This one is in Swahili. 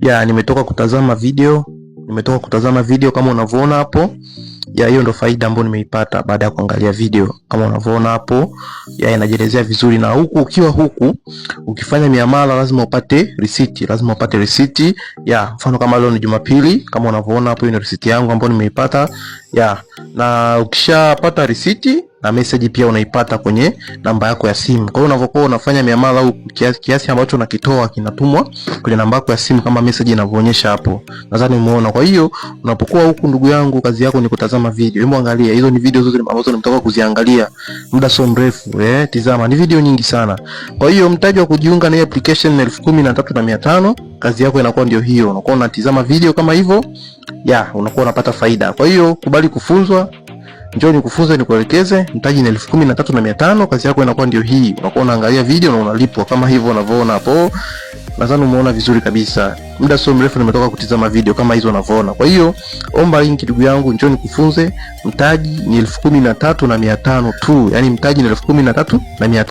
Ya, nimetoka kutazama video, nimetoka kutazama video kama unavyoona hapo. Ya, hiyo ndo faida ambayo nimeipata baada ya kuangalia video kama unavyoona hapo. Ya, inajielezea vizuri, na huku ukiwa huku ukifanya miamala lazima upate receipt, lazima upate receipt. Ya, mfano kama leo ni Jumapili, kama unavyoona hapo, hiyo ni receipt yangu ambayo nimeipata. Ya, na ukishapata receipt na message pia unaipata kwenye namba yako ya simu. Kwa hiyo unavyokuwa unafanya miamala au kiasi ambacho unakitoa kinatumwa kwenye namba yako ya simu kama message inavyoonyesha hapo. Nadhani umeona. Kwa hiyo unapokuwa huku, ndugu yangu, kazi yako ni kutazama video. Hebu angalia hizo ni video zote ambazo nimetoka kuziangalia muda sio mrefu. Tizama, ni video nyingi sana. Kwa hiyo mtaji wa kujiunga na hii application ni 13,500. Kazi yako inakuwa ndio hiyo, unakuwa unatizama video kama hivyo, ya unakuwa unapata faida. Kwa hiyo kubali kufunzwa, njoo nikufunze, nikuelekeze. Mtaji ni 13,500. Kazi yako inakuwa ndio hii, unakuwa unaangalia video na unalipwa kama hivyo unavyoona hapo. Nadhani umeona vizuri kabisa. Muda sio mrefu nimetoka kutizama video kama hizo unavyoona. Kwa hiyo omba link, ndugu yangu, njoo nikufunze. Mtaji ni 13,500 tu, yaani mtaji ni 13,500.